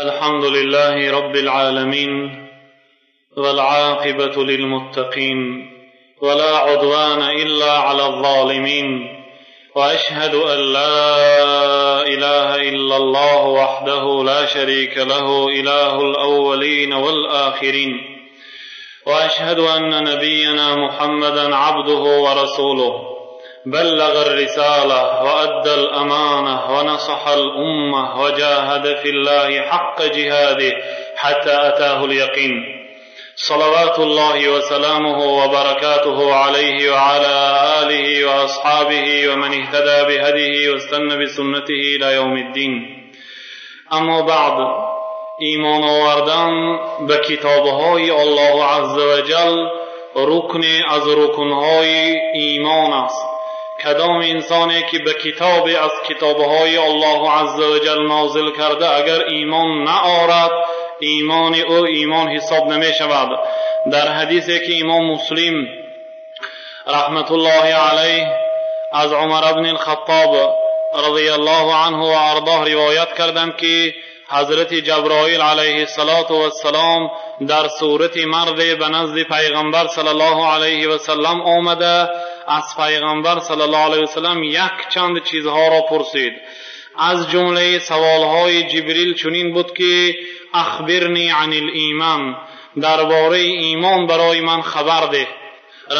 الحمد لله رب العالمين، والعاقبة للمتقين، ولا عدوان إلا على الظالمين، وأشهد أن لا إله إلا الله وحده لا شريك له، إله الأولين والآخرين، وأشهد أن نبينا محمدا عبده ورسوله، بلغ الرسالة وأدى الأمانة ونصح الأمة وجاهد في الله حق جهاده حتى أتاه اليقين. صلوات الله وسلامه وبركاته عليه وعلى آله وأصحابه ومن اهتدى بهديه واستنى بسنته إلى يوم الدين. أما بعد، ایمان آوردن به کتابهای الله عز وجل رکن از رکنهای ایمان است. کدام انسانی که به کتاب از کتابهای الله عز وجل نازل کرده اگر ایمان نآورد، ایمان او ایمان حساب نمی شود. در حدیثی که امام مسلم رحمت الله علیه از عمر بن الخطاب رضی الله عنه و ارضاه روایت کردند که حضرت جبرائیل علیه السلام در صورت مرد به نزد پیغمبر صلی الله علیه و سلم آمده، از پیغمبر صلی الله علیه و سلم یک چند چیزها را پرسید. از جمله سوالهای جبریل چنین بود که اخبرنی عن الایمان، درباره ایمان برای من خبر ده.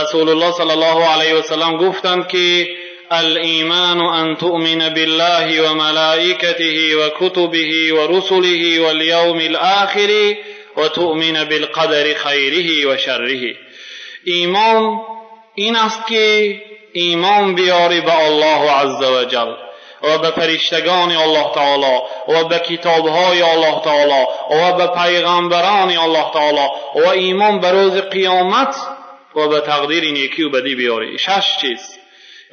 رسول الله صلی الله علیه و سلم گفتند که الایمان ان تؤمن بالله وملائکته وکتبه ورسله والیوم الاخر وتؤمن بالقدر خیره وشره. ایمان این است که ایمان بیاری به الله عز وجل و به فرشتگان الله تعالی و به کتابهای الله تعالی و به پیغمبران الله تعالی و ایمان به روز قیامت و به تقدیر نیکی و بدی بیاری. شش چیز،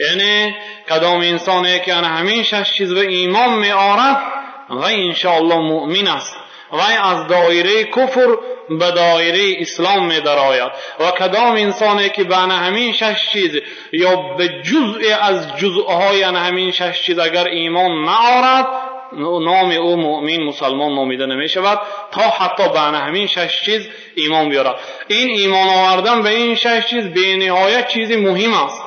یعنی کدام انسانی که همین شش چیز به ایمان می آرد و انشاءالله مؤمن است و از دایره کفر به دایره اسلام می درآید. و کدام انسانی که به همین شش چیز یا به جزء از جزءهای همین شش چیز اگر ایمان نآورد، نام او مؤمن مسلمان نامیده نمی شود تا حتی به همین شش چیز ایمان بیارد. این ایمان آوردن به این شش چیز به نهایت چیزی مهم است.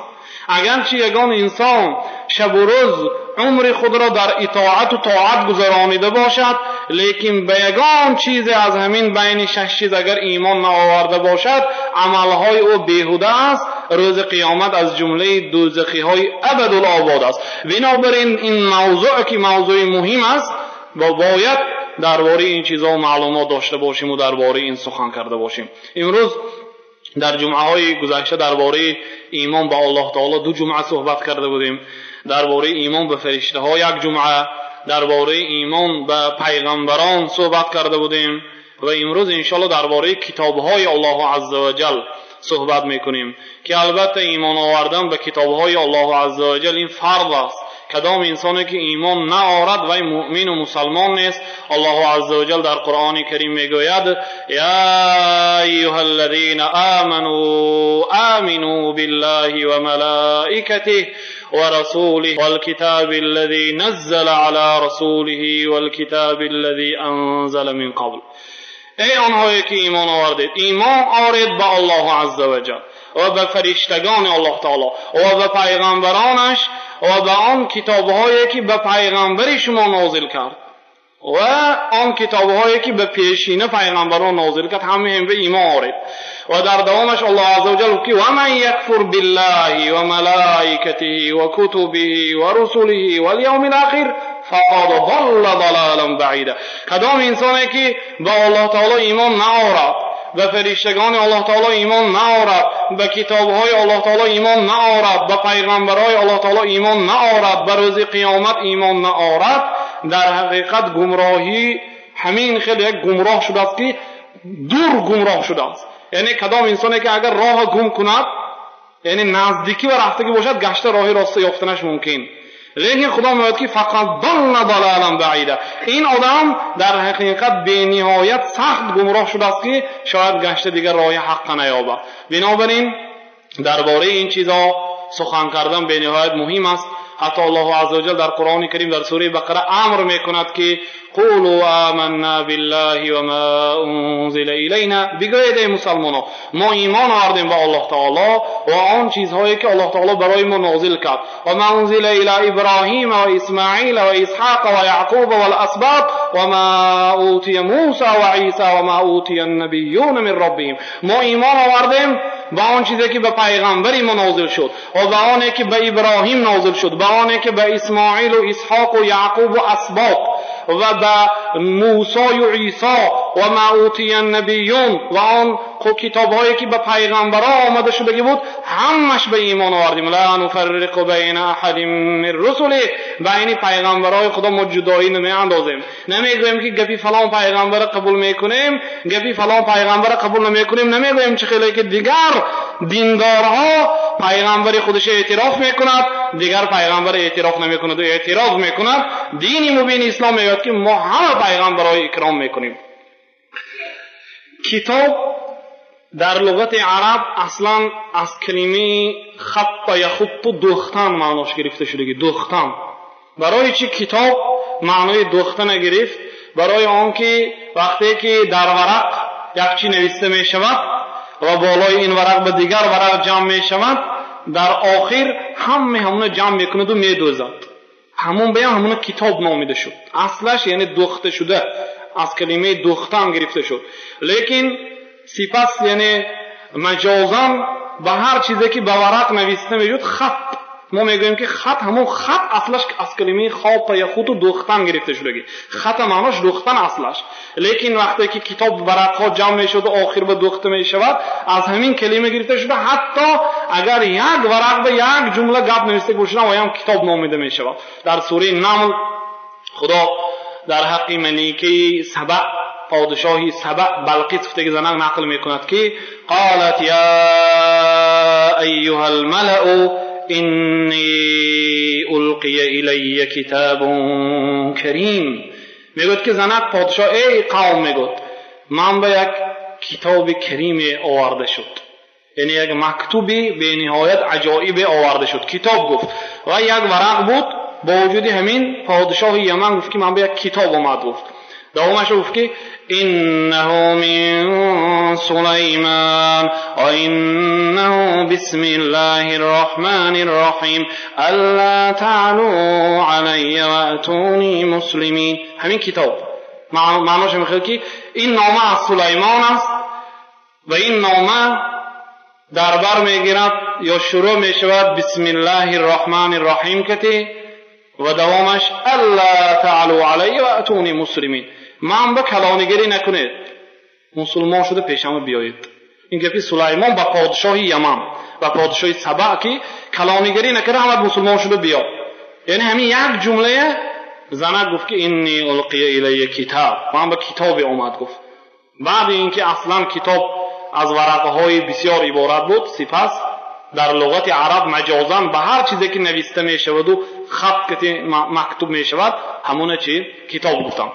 اگرچه یگان انسان شب و روز عمر خود را در اطاعت و طاعت گذرانیده باشد، لیکن به یگان چیز از همین بین شش چیز اگر ایمان نآورده باشد، عملهای او بیهوده است. روز قیامت از جمله دوزخی های ابدالآباد است. بنابراین این موضوع که موضوع مهم است و باید درباره این چیزها معلومات داشته باشیم و درباره این سخن کرده باشیم. امروز در جمعه های گذشته درباره ایمان به الله تعالی دو جمعه صحبت کرده بودیم، درباره ایمان به فرشته ها یک جمعه، درباره ایمان به پیغمبران صحبت کرده بودیم و امروز انشاءالله درباره کتاب های الله عزوجل صحبت میکنیم که البته ایمان آوردن به کتاب های الله عزوجل این فرض است. کدام انسانی که ایمان نآورد وی مؤمن و مسلمان نیست. الله عزوجل در قرآن کریم میگوید یا ایها الذین آمنوا آمنوا بالله وملائکته ورسوله والکتاب الذی نزل علی رسوله والکتاب الذی انزل من قبل. ای آنهایی که ایمان آوردید، ایمان آورید به الله عزوجل و به فرشتگان الله تعالی و به پیغمبرانش و به آن کتابهایی که به پیغمبر شما نازل کرد و آن کتابهایی که به پیشینه پیغمبران نازل کرد، همه هم به ایمان آورید. و در دوامش الله عزوجل که و من یکفر بالله و ملائکته و کتبه و رسله و الیوم الاخر فقد ضل ضلالا بعیدا. کدام انسانی که به الله تعالی ایمان نآورد، به فرشتگان الله تعالی ایمان نآورد، به کتابهای الله تعالی ایمان نآورد، به پیغمبرهای الله تعالی ایمان نآورد، به روز قیامت ایمان نآورد، در حقیقت گمراهی همین خیلی یک گمراه شده است که دور گمراه شده است. یعنی کدام انسانی که اگر راه گم کند، یعنی نزدیکی و رفتگی باشد، گشته راه راست یافتنش ممکن. لیکن خدا میگوید که فقط ضل ضلالا بعیدا. این آدم در حقیقت به نهایت سخت گمراه شده است که شاید گشته دیگر راه حق نیابد. بنابراین درباره این چیزها سخن کردن به نهایت مهم است. Ҳатто Аллоҳу азза ва ҷал дар Қуръони Карим дар сураи Бақара амр мекунад, ки қулу аманна биллаҳи ва ма унзила илайна. Бигӯед эй мусалмонҳо, мо имон овардем ба Аллоҳ таоло ва он чизҳое ки Аллоҳ таоло барои мо нозил кард. Ва ма унзила ила Иброҳима ва Исмаила ва Исҳоқа ва Яъқуба вал асбот ва ма утия Муса ва Иса ва ма утия ан-набиюна мин роббиҳим. Мо имон овардем ба он чизе ки ба пайғамбари мо нозил шуд ва ба оне ки ба Иброҳим нозил шуд, ба оне ки ба Исмоилу Исҳоқу Яъқубу асбот ва ба Мусою Исо ва ма утия ан-набиюн ва он китобҳое ки ба пайғамбарҳо омада шудагӣ буд, ҳамаш ба имон овардем. Ла нуфарриқу байна аҳадин мин русулиҳ. Байни пайғамбарҳои Худо мо ҷудоӣ намеандозем. Намегӯем ки гапи фалон пайғамбарро қабул мекунем, гапи фалон пайғамбарро қабул намекунем. Намегӯем чӣ хеле ки дигар диндорҳо пайғамбари худашро эътироф мекунад, дигар пайғамбарро эътироф намекунад ва эътироз мекунад. Дини мубини ислом мегӯяд ки мо ҳама пайғамбарҳоро икром мекунем. Китоб дар луғати араб аслан аз калимаи хатта яхутту дӯхтан маънош гирифта шудагӣ, дӯхтан. Барои чӣ китоб маънои дӯхтана гирифт? Барои он ки вақте ки дар варақ як чӣ нависта мешавад ва болои ин варақ ба дигар варақ ҷамъ мешавад, дар охир ҳама ҳамона ҷамъ мекунаду медӯзад. Ҳамон баён ҳамона китоб номида шуд. Аслаш яъне дӯхта шуда, аз калимаи дӯхтан гирифта шуд. Лекин сипас яъне маҷозан ба ҳар чизе ки ба варақ нависта мешуд хат. Мо мегӯем ки хат, ҳамон хат аслаш аз калимаи хота яхуту дӯхтан гирифта шудагӣ. Хата маънош дӯхтан аслаш. Лекин вақте ки китоб варақҳо ҷамъ мешуд ва охир ба дӯхта мешавад, аз ҳамин калима гирифта шуда, ҳатто агар як варақ ба як ҷумла гап нависта бошад, оям китоб номида мешавад. Дар сураи Намл Худо дар ҳаққи маликаи Саба, подшоҳи Саба Балқис гуфтаги занак нақл мекунад ки қолат я айюҳал малау инни улқия илайя китобун карим. Мегӯяд ки занак подшоҳ, эй қавм, мегӯяд ман ба як китоби кариме оварда шуд, яъне як мактуби бениҳоят аҷоибе оварда шуд. Китоб гуфт ва як варақ буд. Бо вуҷуди ҳамин подшоҳи Яман гуфт ки ман ба як китоб омад гуфт. Давомаш гуфт ки иннаҳу мин Сулайман ва иннаҳу бисмиллаҳир роҳманир роҳим алла таълу алайя ва атуни муслимин. Ҳамин китоб маънош мехоҳад ки ин нома аз Сулаймон аст ва ин нома дар бар мегирад ё шурӯъ мешавад бисмиллаҳир роҳманир роҳим кати ва давомаш алла таълу алайя ва атуни муслимин. Ман ба калонигирӣ накунед, мусулмон шуда пешама биёед. Ин гапи Сулаймон ба подшоҳи Яман, ба подшоҳи Саба ки калонигирӣ накарда ҳамад мусулмон шуда биё. Яъне ҳамин як ҷумлая занак гуфт ки инни улқия илайя китоб, ман ба китобе омад гуфт. Баъди инки аслан китоб аз варақаҳои бисёр иборат буд, сипас дар луғати араб маҷозан ба ҳар чизе ки нависта мешаваду хат ки мактуб мешавад, ҳамона чи китоб гуфтам.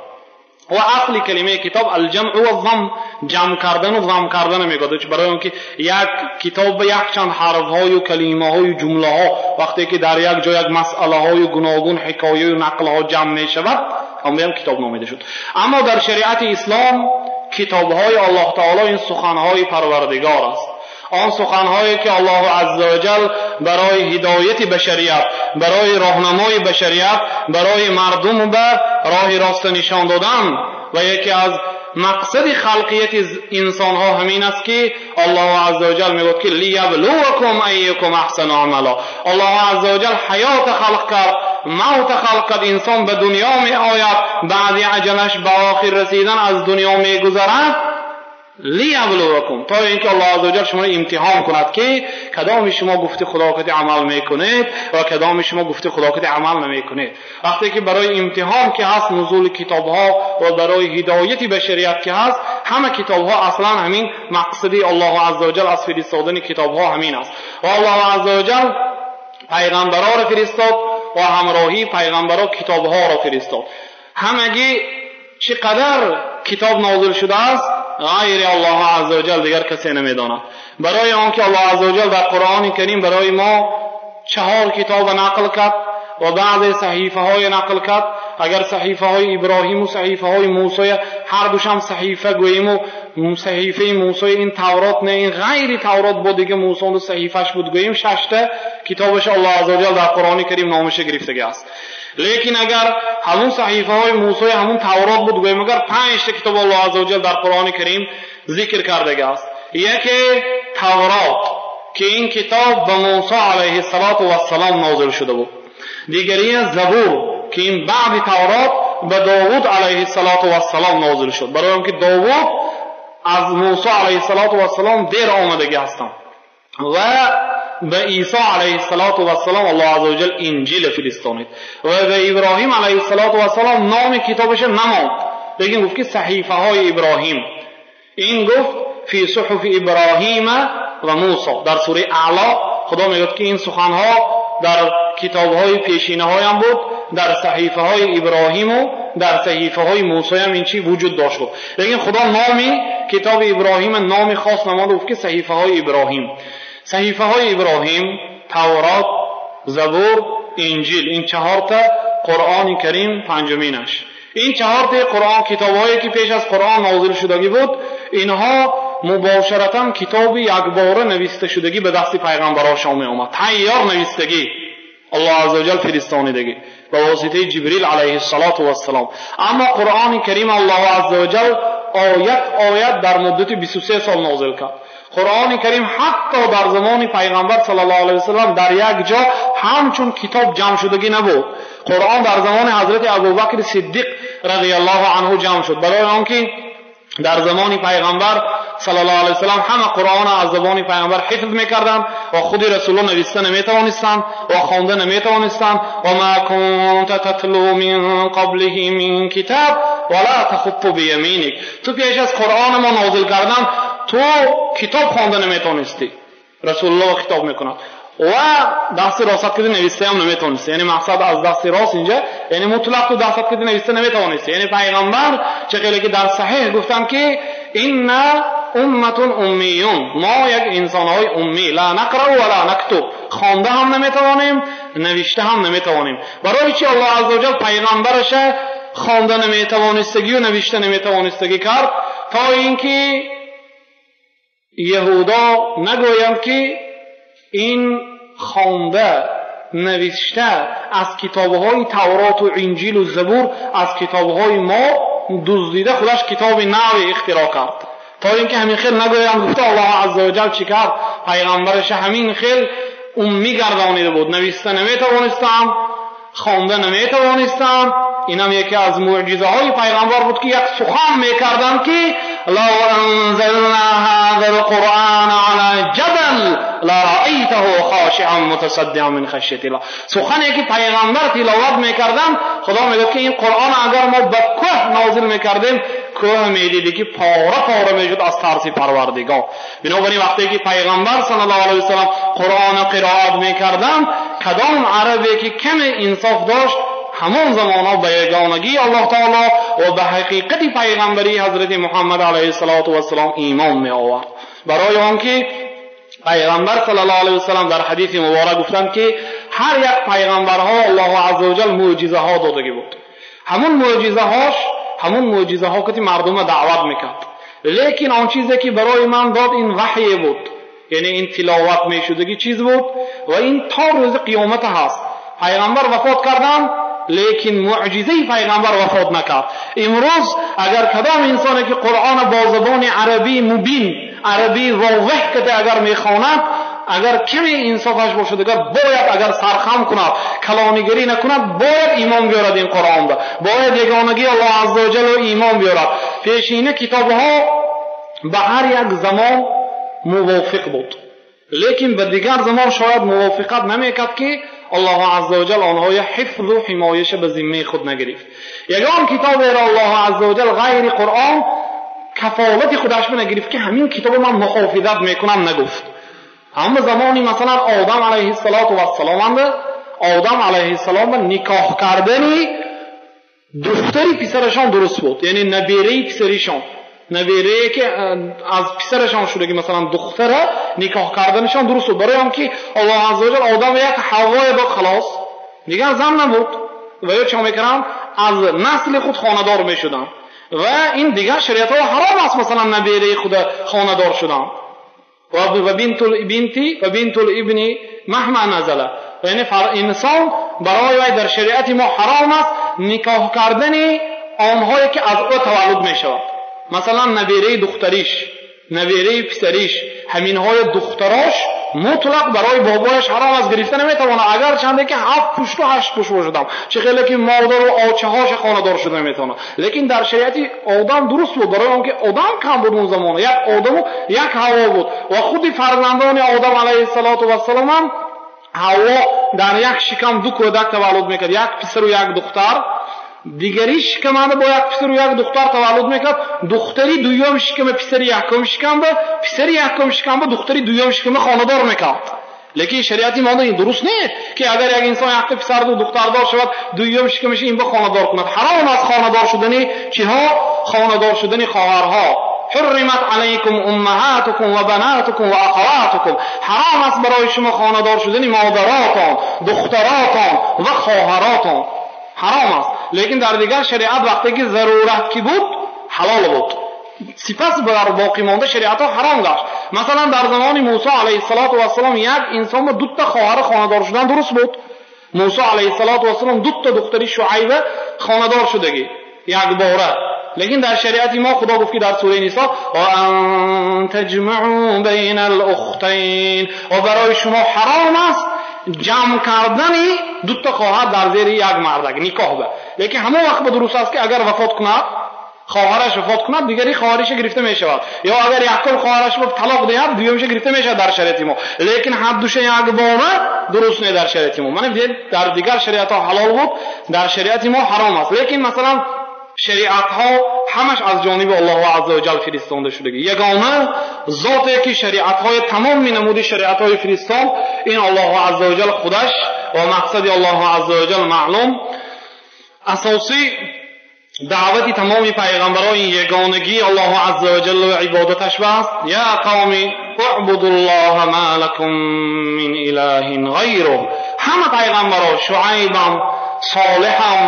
Ва асли калимаи китоб алҷамъу ваззам, ҷамъ кардану зам кардана мегӯяд. Барои он ки як китоб ба якчанд ҳарфҳою калимаҳою ҷумлаҳо вақте ки дар як ҷо як масъалаҳою гуногун ҳикояю нақлҳо ҷамъ мешавад, ҳам китоб номида шуд. Аммо дар шариати ислом китобҳои Аллоҳ таоло ин суханҳои Парвардигор аст. Он суханҳое ки Аллоҳу азза ва ҷал барои ҳидояти башарият, барои роҳнамои башарият, барои мардум ба роҳи рост нишон додан ва яке аз мақсади халқияти инсонҳо ҳамин аст ки Аллоҳу азза ва ҷал мегӯяд ки лияблувакум айюкум аҳсану амала. Аллоҳу азза ва ҷал ҳаёта халқ кард, мавта халқ кард, инсон ба дунё меояд, баъди аҷалаш ба охир расидан аз дунё мегузарад. Лияблувакум, то инки Аллоҳ азза ва ҷал шуморо имтиҳон кунад ки кадоми шумо гуфти Худо кати амал мекунед ва кадоми шумо гуфти Худо кати амал намекунед. Вақте ки барои имтиҳон ки ҳаст нузули китобҳо ва барои ҳидояти башарият ки ҳаст, ҳама китобҳо аслан ҳамин мақсади Аллоҳ азза ва ҷал аз фиристодани китобҳо ҳамин аст. Ва Аллоҳ азза ва ҷал пайғамбарҳоро фиристод ва ҳамроҳии пайғамбарҳо китобҳоро фиристод. Ҳамагӣ чӣ қадар китоб нозил шудааст ғайри Аллоҳ азза ва ҷал дигар касе намедонад. Барои он ки Аллоҳ азза ва ҷал дар Қуръони Карим барои мо 4 китобро нақл кард ва баъзе саҳифаҳои нақл кард. Агар саҳифаҳои Иброҳим ва саҳифаҳои Мусо ҳар душам саҳифа гӯем ва саҳифаи Мусо ин Таврот не, ин ғайри Таврот бо дига Мусо ду саҳифаш буд гӯем, шашта китобаш Аллоҳ азза ва ҷал дар Қуръони Карим номаша гирифтагӣ аст. Лекин агар ҳамун саҳифаҳои Мусо ҳамун Таврот буд гӯем, агар панҷта китоб Аллоҳ азза ва ҷал дар Қуръони Карим зикр кардагӣ аст. Яке Таврот ки ин китоб ба Мусо алайҳиссалоту вассалом нозил шуда буд. Дигари Забур ки ин баъди Таврот ба Довуд алайҳиссалоту вассалом нозил шуд, барои он ки Довуд аз Мусо алайҳиссалоту вассалом дер омадагӣ ҳастанд ва ба Исо алайҳиссалоту вассалом Аллоҳ азза ва ҷал Инҷил фиристонид ва ба Иброҳим алайҳиссалоту вассалом номи китобаша намонд, лекин гуфт ки саҳифаҳои Иброҳим. Ин гуфт фи суҳуфи Иброҳима ва Мусо. Дар сураи Аъло Худо мегӯяд ки ин суханҳо дар китобҳои пешинаҳоям буд, дар саҳифаҳои Иброҳиму дар саҳифаҳои Мусоям ин чи вуҷуд дошт. Лекин Худо номи китоби Иброҳима номи хос намонд, гуфт ки саҳифаҳои Иброҳим. Саҳифаҳои Иброҳим, Таврот, Забур, Инҷил, ин чаҳорта, Қуръони Карим панҷуминаш. Ин чаҳортаи Қуръон китобҳое ки пеш аз Қуръон нозил шудагӣ буд, инҳо мубошаратан китоби якбора нависта шудагӣ ба дасти пайғамбарошон меомад, тайёр навистагӣ Аллоҳ азза ва ҷал фиристонидагӣ ба воситаи Ҷибрил алайҳиссалоту вассалом. Аммо Қуръони Карим Аллоҳ азза ва ҷал оят оят дар муддати 23 сол нозил кард. Қуръони Карим ҳатто дар замони пайғамбар саллаллоҳу алайҳи васаллам дар як ҷо ҳамчун китоб ҷамъ шудагӣ набуд. Қуръон дар замони ҳазрати Абубакри Сиддиқ радиаллоҳу анҳу ҷамъ шуд, барои он ки дар замони пайғамбар саллаллоҳу алайҳи васаллам ҳама Қуръонро аз забони пайғамбар ҳифз мекарданд ва худи Расулуллоҳ нависта наметавонистанд ва хонда наметавонистанд. Ва ма кунта татлу мин қаблиҳи мин китаб ва ла тахутту бияминик. Ту пеш аз Қуръони мо нозил кардан ту китоб хонда наметавонистӣ. Расулуллоҳ хитоб мекунад ва дасти рост киди навистаам наметавонисти. Яъне мақсад аз дасти рост инҷа, яъне мутлақ ту даст киди нависта наметавонисти. Яъне пайғамбар чӣ хеле ки дар саҳеҳ гуфтанд ки инна умматун уммиюн, мо як инсонҳои уммӣ, ла нақрау ва ла нактуб, хонда ҳам наметавонем, навишта ҳам наметавонем. Барои чи Аллоҳ азза ва ҷал пайғамбараша хонда наметавонистагию навишта наметавонистагӣ кард? То инки яҳудо нагӯянд ки ин хонда навишта аз китобҳои Тавроту Инҷилу Забур, аз китобҳои мо дуздида худаш китоби нави ихтироъ кард. То инки ҳамин хел нагӯянд, гуфта Аллоҳ азза ва ҷал чӣ кард? Пайғамбараша ҳамин хел уммӣ гардонида буд, нависта наметавонистанд, хонда наметавонистанд. Инам яке аз муъҷизаҳои пайғамбар буд ки як сухан мекарданд ки лав анзална ҳаза алқуръана ала ҷабал лараайтаҳу хошиан мутасаддиан мин хашятилла. Сухане ки пайғамбар тиловат мекарданд, Худо мегӯяд ки ин Қуръон агар мо ба кӯҳ нозил мекардем, кӯҳ медидӣ ки пора пора мешуд аз тарси Парвардигор. Бинобар ин вақте ки пайғамбар саллаллоҳу алайҳи васаллам Қуръонро қироат мекарданд, кадом арабе ки каме инсоф дошт, ҳамон замонҳо ба ягонагии Аллоҳ таоло ва ба ҳақиқати пайғамбарии ҳазрати Муҳаммад алайҳиссалоту вассалом имон меовард. Барои он ки пайғамбар саллаллоҳу алайҳи васаллам дар ҳадиси муборак гуфтанд ки ҳар як пайғамбарҳо Аллоҳу азза ва ҷал мӯъҷизаҳо додагӣ буд. Ҳамун мӯъҷизаҳош, ҳамун мӯъҷизаҳо ки мардумро даъват мекард. Лекин он чизе ки барои ман дод ин ваҳйе буд, яъне ин тиловат мешудагӣ чиз буд ва ин то рӯзи қиёмат ҳаст. Пайғамбар вафот карданд, лекин муъҷизаи пайғамбар вафот накард. Имрӯз агар кадом инсоне ки Қуръонро бо забони арабии мубин, арабии возеҳ кате агар мехонад, агар каме инсофаш бошад, агар бояд агар сархам кунад, калонигарӣ накунад, бояд имон биёрад ин Қуръонба, бояд ягонагии Аллоҳ азза ва ҷалро имон биёрад. Пешина китобҳо ба ҳар як замон мувофиқ буд, лекин ба дигар замон шояд мувофиқат намекард ки Аллоҳ азза ва ҷал онҳоя ҳифзу ҳимояша ба зиммаи худ нагирифт. Ягон китоберо Аллоҳ азза ва ҷал ғайри Қуръон кафолати худаш нагирифт ки ҳамин китобро ман муҳофизат мекунам нагуфт. Ҳама замони масалан Одам алайҳиссалоту вассалом, Одам алайҳиссалом никоҳ кардани духтари писарашон дуруст буд, яъне набераи писаришон, наберае ки аз писарашон шудаги масалан духтара никоҳ карданашон дуруст буд. Барои он ки Аллоҳ азза ва ҷал Одам як Ҳаввое дод, халос, Дигар зан набуд ва ё чӣ мекарданд? Аз насли худ хонадор мешуданд. Ва ин дигар шариатҳо ҳаром аст, масалан набераи худа хонадор шудан. Ва бинтул бинти ва бинтул ибни маҳма назала. Яъне инсон барои вай дар шариати мо ҳаром аст никоҳ кардани онҳое ки аз ӯ таваллуд мешавад. Масалан набераи духтариш, набераи писариш, ҳаминҳои духтарош мутлақ барои бобояш ҳаром аст, гирифта наметавонад, агар чанде ки 7 пушту 8 пушт бошадам, чӣ хеле ки модару очаҳоша хонадор шуда наметавонад. Лекин дар шариати одам дуруст буд, барои он ки одам кам буд он замона, як одаму як ҳаво буд ва худи фарзандони одам алайҳиссалоту вассалом ҳам ҳаво дар як шикам 2 кӯдак таваллуд мекард, як писару як духтар. Дигари шикаманда бо як писару як духтар таваллуд мекард, духтари дуюм шикама писари якум шикамба, писари якум шикамба духтари дуюм шикама хонадор мекард. Лекин шариати мо ин дуруст нест ки агар як инсон якта писарду духтардор шавад, дуюм шикамаш ин ба хонадор кунад. Ҳаром аст хонадор шудани чиҳо? Хонадор шудани хоҳарҳо. ҳурримат алайкум уммаҳатукум ва банатукум ва ахаватукум. Ҳаром аст барои шумо хонадор шудани модаротон, духтаротон ва хоҳаротон. Ҳаром аст. Лекин дар дигар шариат вақте ки зарурат ки буд, ҳалол буд. Сипас дар боқӣ монда шариатҳо ҳаром гашт. Масалан дар замони Мусо алайҳиссалоту вассалом як инсон бо 2 хоҳар хонадор шудан дуруст буд. Мусо алайҳиссалоту вассалом 2 духтари Шуайба хонадор шудагӣ якбора. Лекин дар шариати мо Худо гуфт ки дар сураи Нисо ва ан таҷмаъу байнал ухтайн, ва барои шумо ҳаром аст ҷамъ кардани 2 хоҳар дар зери як мардак никоҳ ба. Лекин ҳамон вақт ба дуруст аст ки агар вафот кунад, хоҳараш вафот кунад, дигари хоҳариша гирифта мешавад. Ё агар якум хоҳараш талоқ диҳад, дуюмша гирифта мешавад дар шариати мо. Лекин ҳардуша якбора дуруст не дар шариати мо. Мана дидед, дар дигар шариатҳо ҳалол буд, дар шариати мо ҳаром аст. Лекин масалан шариатҳо ҳамаш аз ҷониби Аллоҳу азза ва ҷал фиристонда шудагӣ. Ягона зоте ки шариатҳои тамоми намуди шариатҳои фиристон ин Аллоҳу азза ва ҷал худаш ва мақсади Аллоҳу азза ва ҷал маълум. Асосӣ даъвати тамоми пайғамбарон ин ягонагии Аллоҳу азза ва ҷал ва ибодаташ аст. Я қавми уъбудуллоҳа ма лакум мин илаҳин ғайруҳ. Ҳама пайғамбарон, Шуайбам, Солиҳам,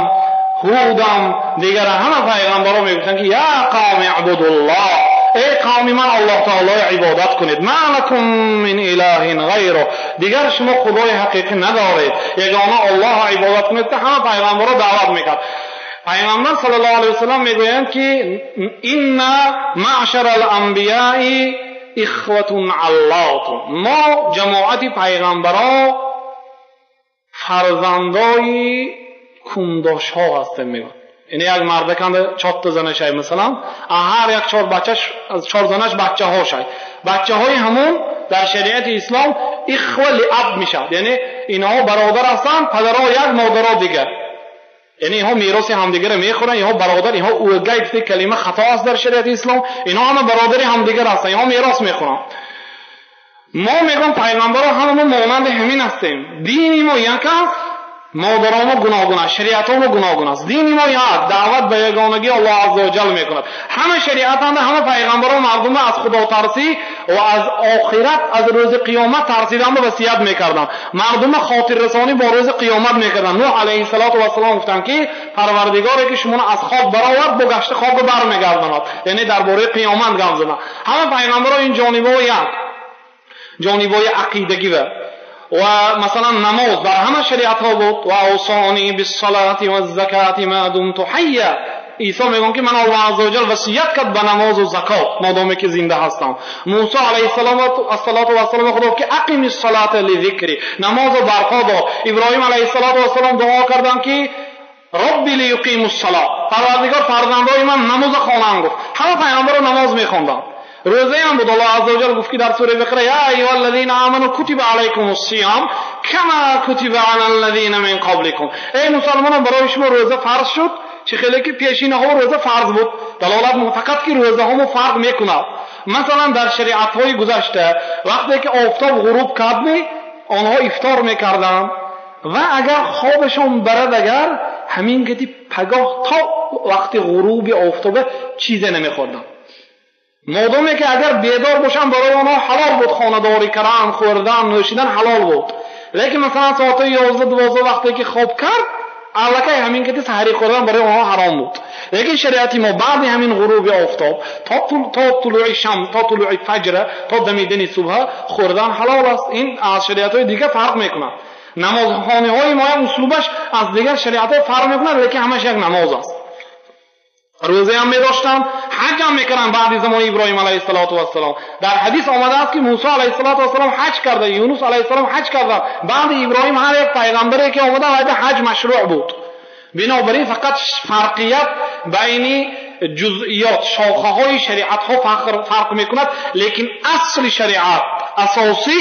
Ҳудам, дигар ҳама пайғамбарон мегуфтанд ки я қавми уъбудуллоҳ, эй қавми ман Аллоҳ таолоро ибодат кунед. Ма лакум мин илаҳин ғайруҳ, дигар шумо худои ҳақиқӣ надоред, ягона Аллоҳро ибодат кунед. Ҳама пайғамбарон даъват мекард. Пайғамбар саллаллоҳу алайҳи васаллам мегӯянд ки инна маъшара ал-анбияи ихватун аллотун. Мо ҷамоати пайғамбарон фарзандои кундошҳо ҳастем мегӯянд. Яъне як мардаканда 4 занашай, масалан, ҳар як 4 бачаш, 4 занаш бачаҳошай. Бачаҳои ҳамон дар шариати ислом ихва лиаб мешавад. Яъне инҳо бародар ҳастанд, падаро як, модаро дигар. Яъне инҳо мероси ҳамдигарро мехӯранд, инҳо бародар, инҳо угай гуфта калима хато аст дар шариати ислом. Инҳо ҳама бародари ҳамдигар ҳастанд, инҳо мерос мехӯранд. Мо мегӯем пайғамбарон ҳама мо монанди ҳамин ҳастем. Дини мо як аст, модаромо гуногун аст, шариатҳомо гуногун аст. Дини мо як, даъват ба ягонагии Аллоҳ азза ва ҷал мекунад. Ҳама шариатанда, ҳама пайғамбарон мардумро аз худотарсӣ ва аз охират, аз рӯзи қиёмат тарсиданро васият мекарданд. Мардумро хотиррасонӣ бо рӯзи қиёмат мекарданд. Нӯҳ алайҳиссалоту вассалом гуфтанд ки парвардигоре ки шуморо аз хок баровард, бо гашти хокро бармегардонад. Яъне дар бораи қиёмат гап заданд. Ҳама пайғамбарон ин ҷонибҳо як, ҷонибҳои ақидагӣ ва масалан намоз дар ҳама шариатҳо буд. Ва авсони биссалати ваззакати ма думту ҳайя. Исо мегӯяд ки ман Аллоҳ азза ва ҷал васият кард ба намозу закот модоме ки зинда ҳастам. Мусо алайҳиссалоту вассалом худо гуфт ки ақими ссалата лизикри, намозро барпо дор. Иброҳим алайҳиссалоту вассалом дуо карданд ки Робби лиюқиму ссалот, парвардигор фарзандои ман намозро хонанд гуфт. Ҳама пайғамбарон намоз мехонданд. Рӯзаям буд. Аллоҳ азза ва ҷал гуфт ки дар сураи Бақара я айюҳаллазина аману кутиба алайкумус сиям кама кутиба алаллазина мин қабликум. Эй мусалмонон, барои шумо рӯза фарз шуд, чӣ хеле ки пешинаҳо рӯза фарз буд. Далолат фақат ки рӯзаҳомо фарқ мекунад. Масалан дар шариатҳои гузашта вақте ки офтоб ғуруб кард, онҳо ифтор мекарданд ва агар хобашон барад, агар ҳамин кати пагоҳ то вақти ғуруби офтоба чизе намехӯрданд. Модоме ки агар бедор бошанд, барои онҳо ҳалол буд хонадорӣ кардан, хӯрдан, нӯшидан ҳалол буд. Лекин масалан соати 11-12 вақте ки хоб кард, аллакай ҳамин ки саҳарӣ хӯрдан барои онҳо ҳаром буд. Лекин шариати мо баъди ҳамин ғуруби офтоб то тулӯи шам, то тулӯи фаҷр, то дамидани субҳ хӯрдан ҳалол аст. Ин аз шариатҳои дигар фарқ мекунад. Намозхонаҳои мо ҳам услубаш аз дигар шариатҳо фарқ мекунад, лекин ҳамаш як намоз аст. Рӯза ҳам медоштанд, ҳаҷ ҳам мекарданд баъди замони Иброҳим алайҳиссалоту вассалом. Дар ҳадис омадааст ки Мусо алайҳиссалоту вассалом ҳаҷ карда, Юнус алайҳиссалом ҳаҷ карданд. Баъди Иброҳим ҳар як пайғамбаре ки омада, вайда ҳаҷ машрӯъ буд. Бинобар ин фақат фарқият байни ҷузъиёт, шохаҳои шариатҳо фарқ мекунад, лекин асли шариат, асосӣ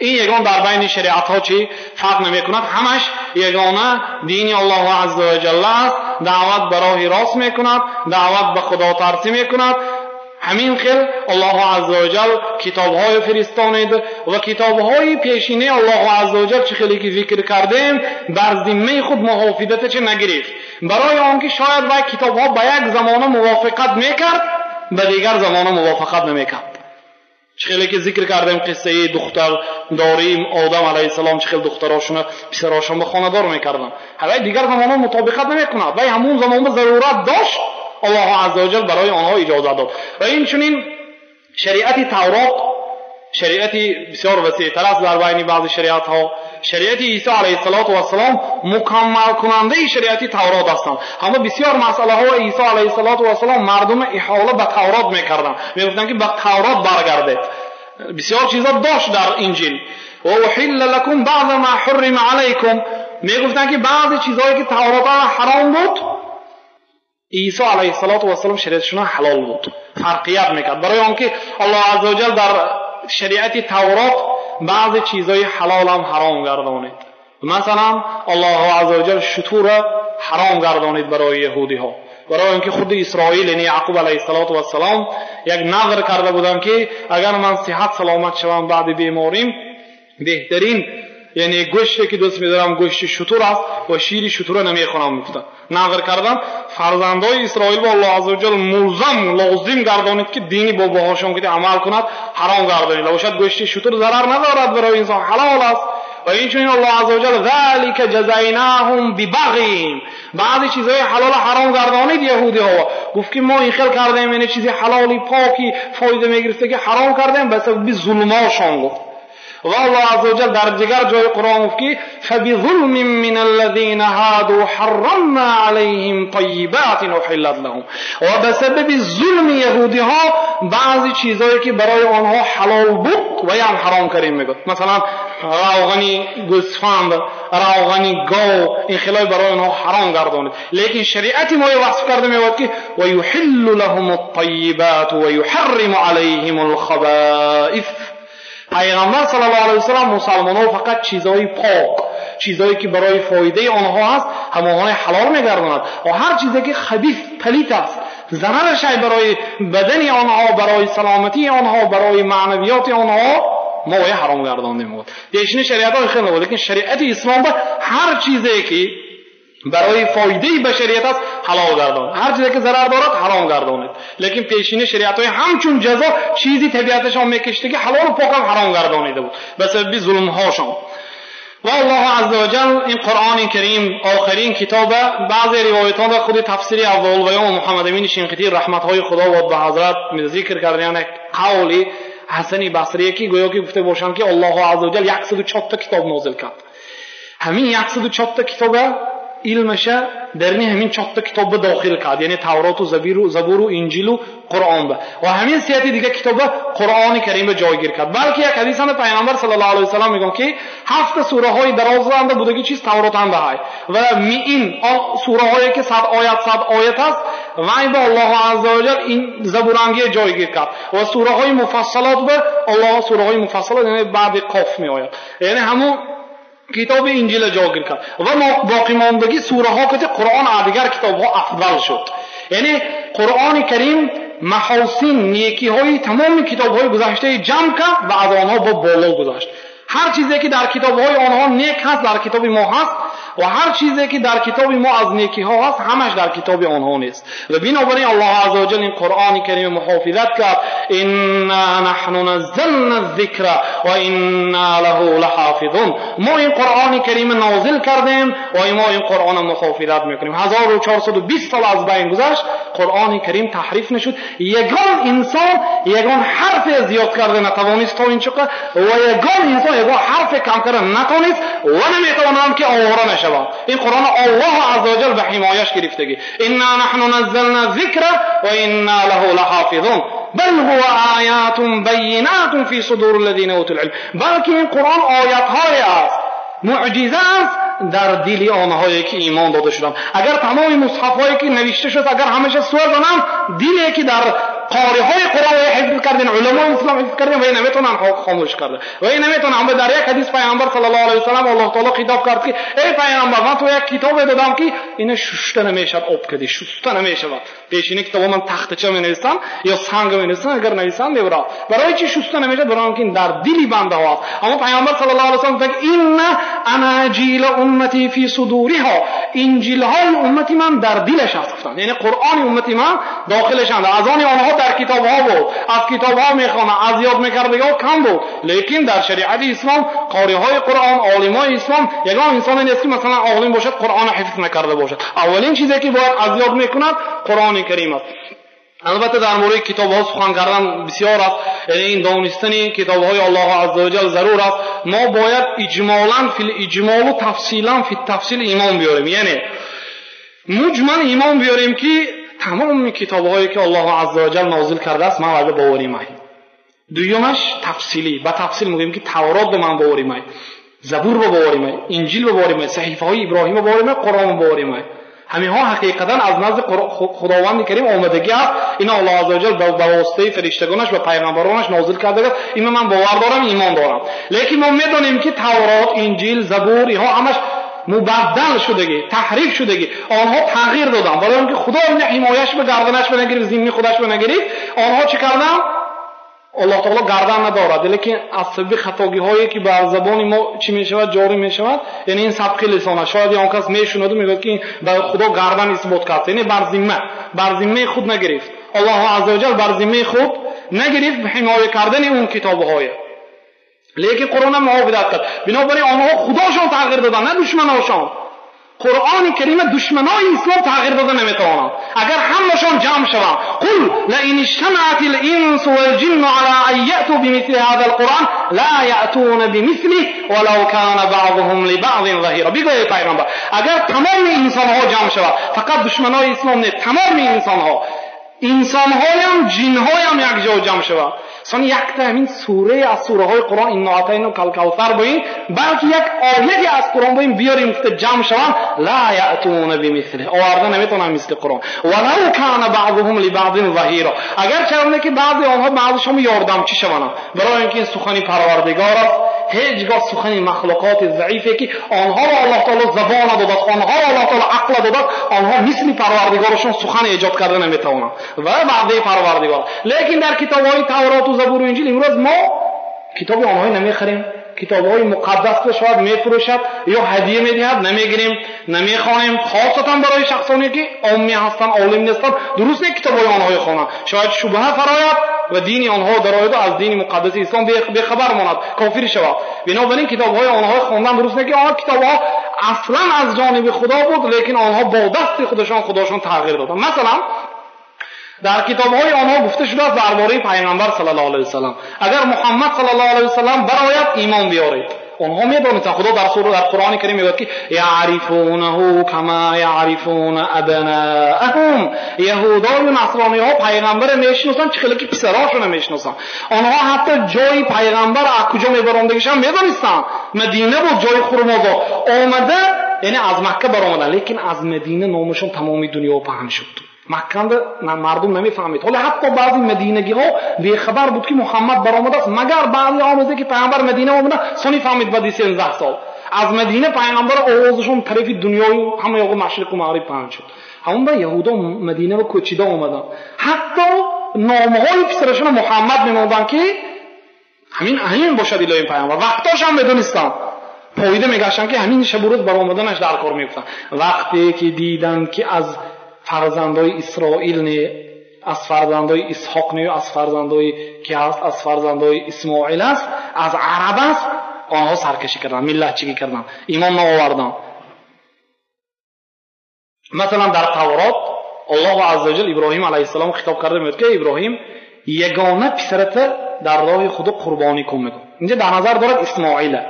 ин ягон дар байни шариатҳо чӣ фарқ намекунад. Ҳамаш ягона дини Аллоҳу азза ва ҷалла аст. Даъват ба роҳи рост мекунад, даъват ба худотарсӣ мекунад. Ҳамин хел Аллоҳу азза ва ҷал китобҳое фиристонид ва китобҳои пешинаи Аллоҳу азза ва ҷал чӣ хеле ки зикр кардем, бар зиммаи худ муҳофизатача нагирифт, барои он ки шояд вай китобҳо ба як замона мувофиқат мекард, ба дигар замона мувофиқат намекард. Чӣ хеле ки зикр кардем қиссаи духтардории Одам алайҳиссалом, чӣ хел духтарошона писарошон ба хонадор мекарданд. Ҳавай дигар замона мутобиқат намекунад, вай ҳамун замон ба зарурат дошт, Аллоҳу азза ва ҷал барои онҳо иҷозат дод. Ва инчунин шариати Таврот шариати бисёр васеътар аст дар байни баъзе шариатҳо. Шариати Исо алайҳиссалоту вассалом мукаммалкунандаи шариати Таврот ҳастанд. Ҳама бисёр масъалаҳо Исо алайҳиссалоту вассалом мардума иҳола ба Таврот мекарданд, мегуфтанд ки ба Таврот баргардед. Бисёр чизо дошт дар Инҷил. Ва уҳилла лакум баъза ма ҳуррима алайкум, мегуфтанд ки баъзе чизҳое ки Таврот ҳаром буд, Исо алайҳиссалоту вассалом шариатшуна ҳалол буд. Фарқият мекард, барои он ки Аллоҳ азза ва ҷал дар шариати Таврот баъзе чизҳои ҳалолам ҳаром гардонид. Масалан Аллоҳу азза ва ҷал шутурро ҳаром гардонид барои яҳудиҳо, барои он ки худи Исроил, яъне Яъқуб алайҳиссалоту вассалом як назр карда буданд ки агар ман сиҳат саломат шавам баъди беморим, беҳтарин яъне гӯште ки дӯст медорам гӯшти шутур аст ва шири шутурро намехӯрам гуфтанд. Назр карданд. Фарзандои Исроил ба Аллоҳ азза ва ҷал мулзам лозим гардонид ки дини бобоҳошон ки амал кунад, ҳаром гардонид. Бошад гӯшти шутур зарар надорад барои инсон, ҳалол аст. Ва инчунин Аллоҳ азза ва ҷал залика ҷазайнаҳум бибағйиҳим, баъзе чизҳои ҳалол ҳаром гардонид яҳудиҳо. Гуфт ки мо ин хел кардем, яъне чизи ҳалоли поки фоида мегирифта ки ҳаром кардем ба сабаби зулмошон гуфт. Ва Аллоҳ азза ва ҷал дар дигар ҷои Қуръон гуфт ки фабизулмин мин аллазина ҳаду ҳаррамна алайҳим таййибатин уҳиллат лаҳум. Ва ба сабаби зулми яҳудиҳо баъзе чизҳое ки барои онҳо ҳалол буд ваям ҳаром кардем мегӯяд. Масалан равғани гӯсфанд, равғани гов, ин хелои барои онҳо ҳаром гардонид. Лекин шариати мо васф карда мегӯяд ки ва юҳиллу лаҳум аттаййибат ва юҳарриму алайҳим алхабаис. Пайғамбар саллаллоҳу алайҳи васаллам мусалмонҳо фақат чизҳои пок, чизҳое ки барои фоидаи онҳо аст, ҳамонҳои ҳалол мегардонад ва ҳар чизе ки хабис, палит аст, зарараш барои бадани онҳо, барои саломатии онҳо, барои маънавиёти онҳо, мо оя ҳаром гардондем. Пешини шариатҳо хеле набуд, лекин шариати ислом ба ҳар чизе ки барои фоидаи башарият аст ҳалол гардонад, ҳар чизе ки зарар дорад ҳаром гардонед. Лекин пешини шариатҳои ҳамчун ҷазо чизи табиаташон мекашида ки ҳалолу покам ҳаром гардонида буд ба сабаби зулмҳошон. Ва Аллоҳу азза ва ҷал ин Қуръони Карим охирин китоба, баъзе ривоятҳо худи тафсири Аввалбаён Муҳаммад Амини Шинқитӣ раҳматҳои Худо бод ба ҳазрат зикр карда, як қавли Ҳасани Басрие ки гӯё ки гуфта бошанд ки Аллоҳу азза ва ҷал 104 китоб нозил кард. Ҳамин 104 китоба илмаша дарни ҳамин чорта китоба дохил кард, яъне Тавроту Забуру Инҷилу Қуръон ва ҳамин сияти дига китоба Қуръони Каримба ҷойгир кард. Балки як ҳадисанда Пайғамбар саллаллоҳу алайҳи васаллам мегӯяд ки ҳафта сураҳои дарозанда будаги чиз Тавротанда ҳай ва миин сураҳое ки 100 оят 100 оят аст, вай ба Аллоҳу азза ва ҷал ин забурангия ҷойгир кард ва сураҳои муфассалот ба Аллоҳ сураҳои муфассалот яъне баъди Қоф меояд, яъне ҳамун китоби Инҷила ҷойгир кард ва боқимондагӣ сураҳо ки Қуръон аз дигар китобҳо афзал шуд. Яъне Қуръони Карим маҳосин, некиҳои тамоми китобҳои гузаштаи ҷамъ кард ва аз онҳо бо боло гузашт. Ҳар чизе ки дар китобҳои онҳо нек ҳаст дар китоби мо ҳаст ва ҳар чизе ки дар китоби мо аз некиҳо ҳаст ҳамаш дар китоби онҳо нест. Ва бинобар ин Аллоҳ азза ва ҷал ин Қуръони Карим муҳофизат кард, إنا نحن نزلنا الذكر وإنا له لحافظون. ما این قرآن کریم نازل کردیم و ما این قرآن محافظت میکنیم. 1420 سال از بین گذشت، قرآن کریم تحریف نشد. یگان انسان یگان حرف زیاد کرده نتوانست تا این چقدر، و یگان انسان یگان حرف کم کرده نتوانست و نمیتوانم که آواره نشود. این قرآن الله عزوجل به حمایش گرفتگی. انا نحن نزلنا الذکر و انا له لحافظون بل هو آیات بینات فی صدور الذین اوتوا العلم. بلکه این قرآن آیات های است، معجزه است در دل آنهایی که ایمان داده شدند. اگر تمام مصحف هایی که نوشته شد اگر همیشه سوزانم، دلی که در قاری های قرآن حفظ کردن، علمای اسلام حفظ کردن، و نمیتونن خاموش کرده و نمیتونن. در یک حدیث پیامبر صلی الله علیه و سلم الله تعالی خطاب کرد که ای پیامبر، من تو یک کتاب دادم که اینو شسته نمیشد، آب کردی شسته نمیشود. پیشینه کتاب من تختچه می نویسم یا سنگ می نویسم، اگر نویسم میبرم. برای چی شسته نمیشد؟ برای اینکه در دلی بنده ها است. اما پیامبر صلی الله علیه و سلم گفت ان اناجیل امتی فی صدورها، انجیل های امتی من در دلش است. گفتن یعنی قرآن امتی من داخلش است. از آن آنها در کتاب ها بود، از کتاب ها میخوانه، از یاد میکردگاه کم بود، لیکن در شریعت اسلام قاری های قرآن، عالمای اسلام، یگان انسان نیست که مثلا عالم باشد قرآن حفظ نکرده باشد. اولین چیزی که باید از یاد میکند قرآن کریم است. البته در مورد کتاب ها سخن کردن بسیار است، یعنی این دانستن کتاب های الله عزوجل ضرور است. ما باید اجمالا فی الاجمال و تفصیلا فی التفصیل ایمان بیاریم، یعنی مجمل ایمان بیاریم که تمام کتاب هایی که الله عزوجل نازل کرده است من باید باوری مای. دومش تفصیلی، با تفصیل میگیم که تورات به من باوری مای، زبور به باوری مای، انجیل به باوری مای، صحیفه های ابراهیم به باوری مای، قرآن به باوری مای. همه ها حقیقتا از نزد خداوند کریم آمدگی است. اینا الله عزوجل به واسطه فرشتگانش و پیغمبرانش نازل کرده است. اینو من باور دارم، ایمان دارم. لیکن ما میدانیم که تورات، انجیل، زبور اینها همش مبدل شدگی، تحریف شدگی، آنها تغییر دادن. برای اینکه خدا این حمایش به گردنش بنگیرید، ذمه خودش بنگیرید، آنها چه کردن؟ الله تعالی گردن ندارد، لیکن از سبب خطاگی هایی که بر زبان ما چی میشود، جاری میشود، یعنی این سبق لسان است. شاید آن کس میشنود و میگوید که به خدا گردن اثبات کرد، یعنی بر ذمه خود نگرفت. الله عزوجل بر ذمه خود نگرفت به حمایه کردن اون کتاب های، لیکن قرآن محافظت کرد. بنابراین آنها خداشان تغییر دادن، نه دشمناشان. قرآن کریم دشمنای اسلام تغییر داده نمیتوانند. اگر همشان جمع شوند، قل لئن اجتمعت الانس والجن على ان یأتوا بمثل هذا القرآن لا یأتون بمثله ولو كان بعضهم لبعض ظهیرا. بگو ای پیغمبر، اگر تمام انسانها جمع شوند، فقط دشمنای اسلام نه، تمام انسانها، انسانهایم جنهایم یک جا جمع شوند، سان یک تا همین سوره از سوره های قرآن انا اعطیناک الکوثر بوین، بلکه یک آیه از قرآن بوین بیاریم که جمع شوند، لا یأتون بمثله، آورده نمیتونن مثل قرآن، ولو کان بعضهم لبعض ظهیرا. اگر چرا که بعضی آنها بعضشون یاردمچی شوند، برای اینکه این سخنی پروردگار است، هیچگاه سخنی مخلوقات ضعیفه که آنها را الله تعالی زبان داد، آنها را الله تعالی عقل داد، آنها مثل پروردگارشون سخن ایجاد کرده نمیتوانند و وعده پروردگار. لیکن در کتاب های تورات و زبور و انجیل امروز ما کتاب آنها نمیخریم، کتاب های مقدس رو شاید میفروشد یا هدیه میدهد، نمیگیریم، نمیخوانیم، خاصتا برای شخصانی که عامی هستند، عالم نیستند، درست نه کتاب های آنها خوانند، شاید شبهه فراید و دین آنها درآید و از دین مقدس اسلام بیخبر ماند، کافر شود. بنابراین کتاب های آنها خواندن درست نه که آنها کتاب ها اصلا از جانب خدا بود، لیکن آنها با دست خودشان خداشان تغییر دادند. مثلا در کتاب های آنها گفته شده است درباره پیامبر صلی الله علیه و سلم، اگر محمد صلی الله علیه و سلم برآید ایمان بیارید. آنها میدانستند، خدا در سوره در قرآن کریم میگوید که یعرفونه کما یعرفون ابناءهم. یهودای و نصرانی ها پیغمبر میشناسند چه خیلی که پسراشون میشناسند. آنها حتی جای پیغمبر از کجا میبراندگیش هم میدانستند. مدینه بود جای خرمازا آمده، یعنی از مکه برآمدن، لیکن از مدینه نامشون تمامی دنیا پهن شد. مکه مردم نمیفهمید. حالا حتی بعضی مدینگی ها بیخبر بود که محمد برآمده است، مگر بعضی آمده که پیامبر مدینه آمده سونی فهمید بعد 13 سال از مدینه پیامبر آوازشون طرف دنیای همه یاقو مشرق و مغرب پهن شد. همون با یهودا مدینه و کوچیده آمدن، حتی نامهای پسرشون محمد میموندن که همین باشد الهی پیامبر. وقتاش هم بدونستن پایده میگشتن که همین شب و روز برآمدنش در کار میافتن. وقتی که دیدن که از فرزندای اسرائیل نه аз фарзандои Исҳоқ не, аз фарзандои ки ҳаст, аз фарзандои Исмоил аст, аз араб аст, онҳо саркашӣ карданд, миллатчигӣ карданд, имон наоварданд. Масалан дар Таврот Аллоҳ азза ва ҷал Иброҳим алайҳиссалом хитоб карда мегӯяд ки Иброҳим, ягона писарата дар роҳи Худо қурбонӣ кун мегӯяд. Инҷа дар назар дорад Исмоила.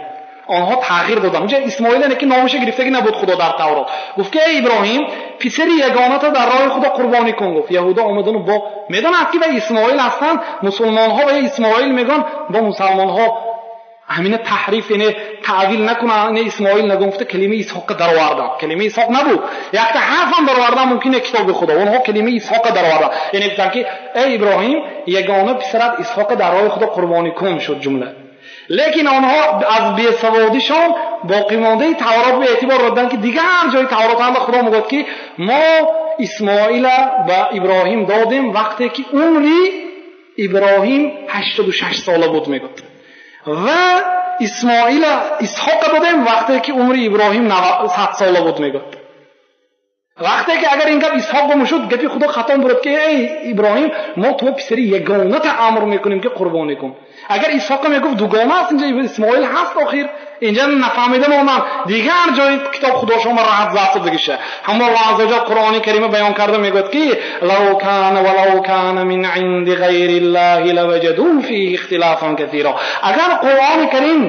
Онҳо тағйир доданд. Инҷа Исмоила не ки номашро гирифтагӣ набуд Худо дар Таврот. Гуфт ки эй Иброҳим, писари ягоната дар роҳи Худо қурбонӣ кун гуфт. Яҳудо омадану бо медонанд ки ба Исмоил ҳастанд, мусулмонҳо ба Исмоил мегӯянд, бо мусулмонҳо ҳамина таҳриф, яъне таъвил накунанд, яъне Исмоил нагӯн гуфта калимаи Исҳоқро дароварданд. Калимаи Исҳоқ набуд. Якта ҳарф ҳам даровардан мумкин аст китоби Худо. Онҳо калимаи Исҳоқро дароварданд. Яъне гуфтанд ки эй Иброҳим, ягона писарат Исҳоқро дар роҳи Худо қурбонӣ кун шуд ҷумла. Лекин онҳо аз бесаводишон боқимондаи Таврот ба эътибор доданд ки дигар ҷои Таврот ҳам Худо мегӯяд ки мо Исмоила ба Иброҳим додем вақте ки умри Иброҳим 86 сола буд мегӯяд. Ва Исмоила Исҳоқро додем вақте ки умри Иброҳим 100 сола буд мегӯяд. Вақте ки агар ин гап Исҳоқ гум шуд, гапи Худо хато бурд ки эй Иброҳим, мо ту писари ягоната амр мекунем ки қурбонӣ кун. Агар Исҳоқ мегуфт дугона аст, инҷа Исмоил ҳаст охир. Инҷа нафаҳмида монанд. Дигар ҷои китоб Худо шумо раҳат зад дигиша. Ҳамон Аллоҳ азза ва ҷал Қуръони Карима баён карда мегӯяд ки лав кана ва лав кана мин инди ғайри Аллоҳи лаваҷаду фиҳи ихтилофан касира. Агар Қуръони Карим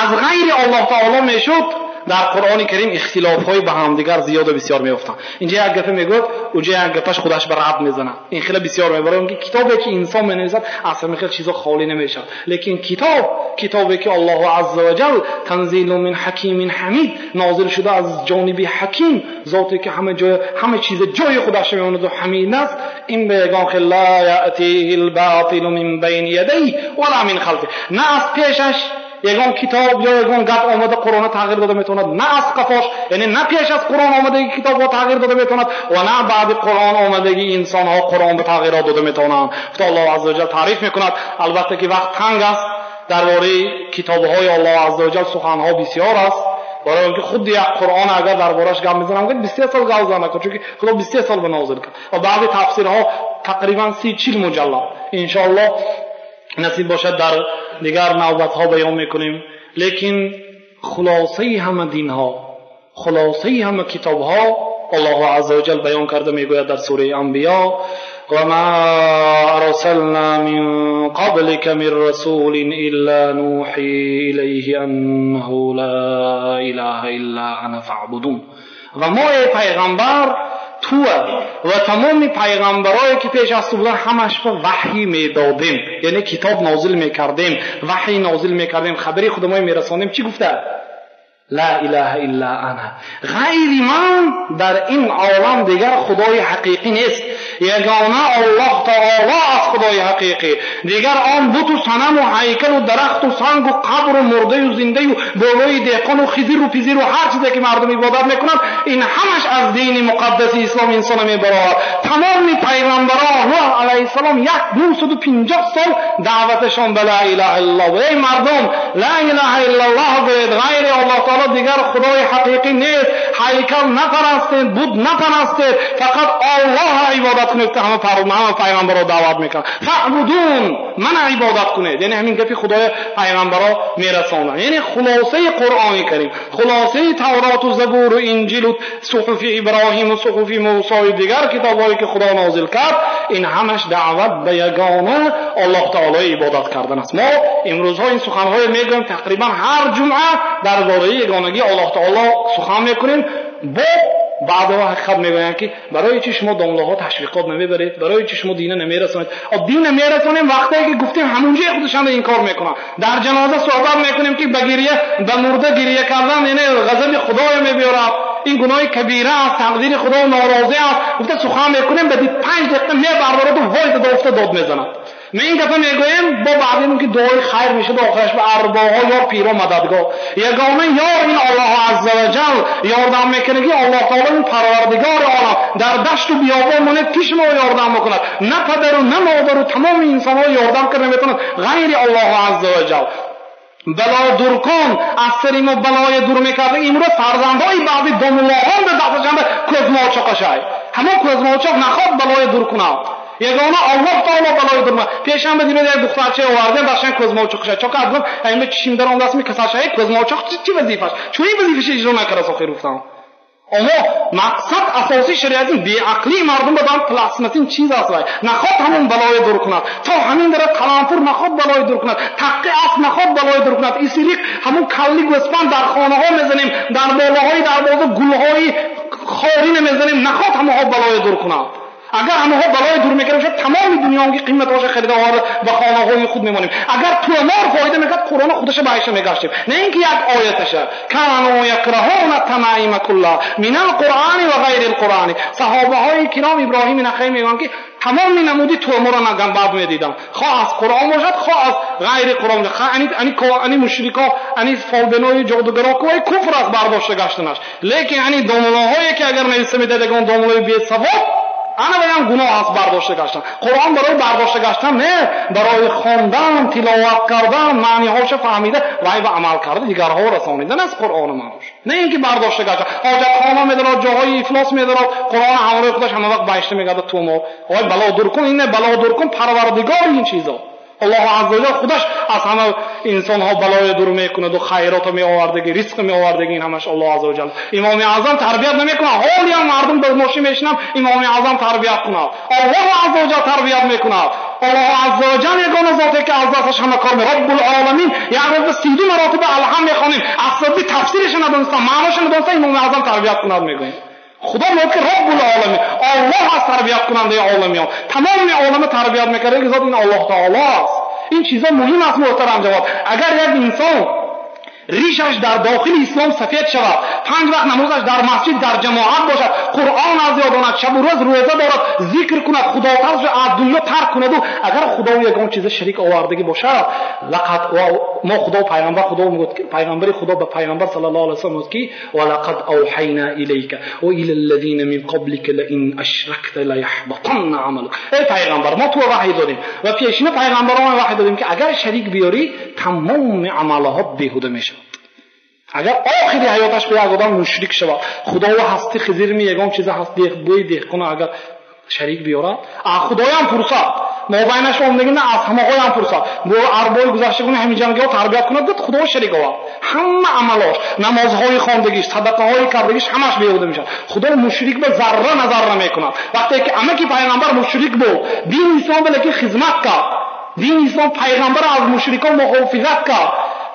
аз ғайри Аллоҳ таоло мешуд, дар Қуръони Карим ихтилофҳои ба ҳамдигар зиёду бисёр меёфтанд. Инҷа як гапе мегӯяд, уҷа як гапаш худаш ба рад мезанад. Ин хеле бисёр мебарам ки китобе ки инсон менависад аз ҳамин хел чизо холӣ намешавад. Лекин китоб, китобе ки Аллоҳ азза ва ҷал танзилу мин ҳакимин ҳамид нозил шуда аз ҷониби ҳаким, зоте ки ҳама ҷой, ҳама чиз ҷои худаш мемонад ва ҳамид аст, ин ба ягон хел ла яътиҳи лботилу мин байни ядайҳи ва ла мин халфиҳ, на аз пешаш ягон китоб ё ягон гап омада Қуръонро тағйир дода метавонад, на аз қафош, яъне на пеш аз Қуръон омадаги китобҳо тағйир дода метавонад ва на баъди Қуръон омадаги инсонҳо Қуръон ба тағйирот дода метавонанд. Гуфта Аллоҳ азза ва ҷал таъриф мекунад. Албатта ки вақт танг аст, дар бораи китобҳои Аллоҳ азза ва ҷал суханҳо бисёр аст. Барои инки худи як Қуръон агар дар бораш гап мезанам, 23 сол гап занам, чунки Худо 23 сол ба нозил кард ва баъзе тафсирҳо тақрибан 30-40 муҷаллад. Иншоаллоҳ насиб бошад дар дигар навбатҳо баён мекунем. Лекин хулосаи ҳама динҳо, хулосаи ҳама китобҳо Аллоҳ азза ва ҷал баён карда мегӯяд дар сураи Анбиё: ва ма арсална мин қаблика мин расулин илла нӯҳи илайҳи аннаҳу ла илаҳа илла ана фаъбудун. Ва мо эй пайғамбар ту ва тамоми пайғамбарое ки пеш аз ту буданд ҳамаш ба ваҳй медодем, яъне китоб нозил мекардем, ваҳй нозил мекардем, хабари худамои мерасондем. Чӣ гуфта? Ла илаҳа илла ана, ғайри ман дар ин олам дигар худои ҳақиқӣ нест. Ягона Аллоҳ таоло аз худои ҳақиқӣ. Дигар он буту санаму ҳайкалу дарахту сангу қабру мурдаю зиндаю болои деҳқону хизиру пизиру ҳар чизе ки мардум ибодат мекунанд, ин ҳамаш аз дини муқаддаси ислом инсона мебарояд. Тамоми пайғамбарон Нӯҳ алайҳиссалом 950 сол даъваташон ба ла илаҳа иллаллоҳ. Эй мардум, ла илаҳа иллаллоҳ гӯед, ғайри Аллоҳ таоло дигар худои ҳақиқӣ нест. Ҳайкал напарастед, бут напарастед, фақат Аллоҳро ибодат кунед. Ҳама пайғамбарро даъват мекунанд. Фаъбудун, мана ибодат кунед. Яъне ҳамин гапи Худои пайғамбарро мерасонанд. Яъне хулосаи Қуръони Карим, хулосаи Тавроту Забуру Инҷилу суҳуфи Иброҳиму суҳуфи Мусою дигар китобҳое ки Худо нозил кард, ин ҳамаш даъват ба ягона Аллоҳ таолои ибодат кардан аст. Мо имрӯзҳо ин суханҳое мегӯем, тақрибан ҳар ҷумъа дар бораи ягонагии Аллоҳ таоло сухан мекунем. Бо баъдҳо ҳақиқат мегӯянд ки барои чи шумо домлаҳо ташвиқот намебаред, барои чи шумо дина намерасонед. Дина мерасонем вақте ки гуфтем ҳамонҷои худашонро инкор мекунанд. Дар ҷаноза суҳбат мекунем ки ба гирия, ба мурда гирия кардан яъне ғазаби Худоё мебиёрад, ин гуноҳи кабира аст, тақдири Худо норозӣ аст. Гуфта сухан мекунем, ба 5 дақиқа мебардорад ва вой зада уфта дод мезанад. Мо ин гапа мегӯем, бо баъдем ки дуои хайр мешавад, охираш ба арбоҳо ё пиро мададгоҳ. Ягона ёр ин Аллоҳ азза ва ҷал ёрдам мекунад ки Аллоҳ таоло ин парвардигори олам дар дашту биёбон монед ки шумо ёрдам мекунад. На падару на модару тамоми инсонҳо ёрдам карда наметавонад ғайри Аллоҳ азза ва ҷал. Бало дуркон аз сари мо балоя дур мекард. Имрӯз фарзандҳои баъзи домуллоҳон ба дасташон кӯзмоча қашай. Ҳамон кӯзмолчоқ нахоҳад балои дур кунад. Ягона Аллоҳ таоло балои дур кунад. Пешанба дирӯз як духтарча овардем, бахшан кӯзмолчоқша. Чока адгум, аймба чишим даромадастми касалшае кӯзмолчоқ чӣ вазифаш? Чун ин вазифаша иҷро накарда охир гуфтам. Аммо мақсад асосии шариат ин беақлии мардум ба дан пластмассин чиз аст вай. Нахоҳад ҳамон балои дур кунад. То ҳамин дара қаламфур нахоҳад балои дур кунад. Таққи асп нахоҳад балои дур кунад. Исириқ ҳамон калли гӯспанд дар хонаҳо мезанем, дар болоҳои дарвоза гулҳои хорина мезанем, нахоҳад ҳамонҳо балои дур кунад. Агар ҳамонҳо балои дур мекард, шояд тамоми дунёги қиматҳоша харида оварда ба хонаҳои худ мемонем. Агар тӯмор фоида мекард, Қуръона худаша ба айша мегаштем. На ин ки як ояташа. Кану якраҳуна тамаима кулла минал қуръани ва ғайрил қуръани. Саҳобаҳои киром Иброҳими Нахаӣ мегӯянд ки тамоми намуди тӯморро бад медидам. Хоҳ аз Қуръон бошад, хоҳ аз ғайри Қуръон бошад. Ани мушрико, ани фолбинои ҷодугаро ки куфр аст бардошта гаштанаш. Лекин ани домулоҳое ки агар нависта медиҳад ягон домулои бесавоб, ана ваям гуноҳ аст бардошта гаштан. Қуръон барои бардошта гаштан не, барои хондан, тиловат кардан, маъниҳоша фаҳмида вай ба амал карда дигарҳо расонидан аст Қуръону маънош. Не ин ки бардошта гаштан. Ҳоҷатхона медорад, ҷоҳои ифлос медорад, Қуръон ҳамроҳи худаш ҳама вақт баҳишта мегардад тӯмор. Ой бало дур кун, ин не бало дур кун, Парвардигор ин чизо. Аллоҳу азза ва ҷалл худаш аз ҳама инсонҳо балои дур мекунад ва хайрото меовардаги, ризқ меовардаги, ин ҳамаш Аллоҳ азза ва ҷалл. Имоми Аъзам тарбият намекунад. Ҳолиам мардум ба мошин мешинам, Имоми Аъзам тарбият кунад. Аллоҳу азза ва ҷалл тарбият мекунад. Аллоҳу азза ва ҷалл ягона зоте ки аз дасташ ҳама кор меояд. Раббул оламин як рӯз 32 маротиба алҳам мехонем. Аз сабаби тафсирашро надонистам, маъноашро надонистам, Имоми Аъзам тарбият кунад мегӯем. Худо мегӯяд ки Раббул оламин, Аллоҳ аст тарбияткунандаи оламиён. Тамоми оламро тарбият мекард, зот ин Аллоҳ таоло аст. Ин чизо муҳим аст муҳтарам ҷавоб. Агар як инсон ришаш дар дохили ислом сафед шавад, 5 вақт намозаш дар масҷид дар ҷамоат бошад, Қуръон аз ёд донад, шабу рӯз рӯза дорад, зикр кунад, худотарсро аз дунё тарк кунаду агар Худо ягон чиза шарик овардагӣ бошад, лақад мо Худо пайғамбар Худо мегӯяд, пайғамбари Худо ба пайғамбар саллаллоҳу алайҳи васаллам мегӯяд ки ва лақад авҳайна илайка ва ила аллазина мин қаблика лаин ашракта лаяҳбатанна амалук. Эй пайғамбар, мо туро ваҳй додем ва пешина пайғамбарон ваҳй додем ки агар шарик биёрӣ тамоми амалҳо беҳуда мешавад. Агар охири ҳаёташ ба як одам мушрик шавад, Худоро ҳасти хизирми ягон чиза ҳаст бӯи деҳқона агар шарик биёрад, Худоям пурсад, мобайнаш омдагина аз ҳамаҳоям пурсад, бо арбои гузаштагони ҳамин ҷангиҳо тарбият кунад, гуфт Худо шарик овард. Ҳама амалош, намозҳои хондагиш, садақаҳои кардагиш ҳамаш беҳуда мешавад. Худо мушрик ба зарра назар намекунад. Вақте ки амаки пайғамбар мушрик буд, дини ислом ба лекин хизмат кард, дини ислом пайғамбарро аз мушрикон муҳофизат кард.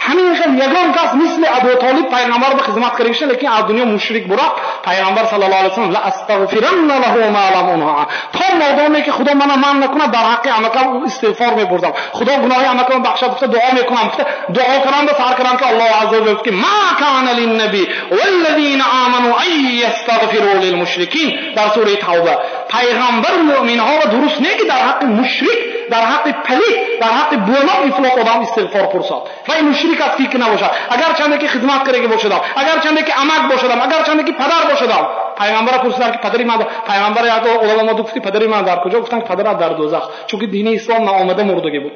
Ҳамин хел ягон кас мисли Абу Толиб пайғамбар ба хизмат карда, лекин аз дунё мушрик бурафт. Пайғамбар саллаллоҳу алайҳи васаллам ла астағфиранна лаҳу ма лам унҳа, то модоме ки Худо мана манъ накунад дар ҳаққи амакам истиғфор мебурдам. Худо гуноҳи амакам бахшад гуфта дуо мекунам, гуфта дуо кардам ба сар кардам ки Аллоҳу азза ва ҷалл гуфт ки ма кана линнаби валлазина аману ан ястағфиру лилмушрикин дар сураи Тавба. Пайғамбар муъминҳоро дуруст не ки дар ҳаққи мушрик, дар ҳаққи палид, дар ҳаққи бӯнок ифлос одам истиғфор пурсад. Ва ин мушрик аз фикр набошад. Агарчанде ки хизмат кардаги бошадам, агарчанде ки амак бошадам, агарчанде ки падар бошадам. Пайғамбарро пурсиданд ки падари ман, пайғамбар як одам омад гуфт ки падари ман дар куҷо? Гуфтанд ки падарат дар дӯзах, чунки дини ислом наомада мурдагӣ буд.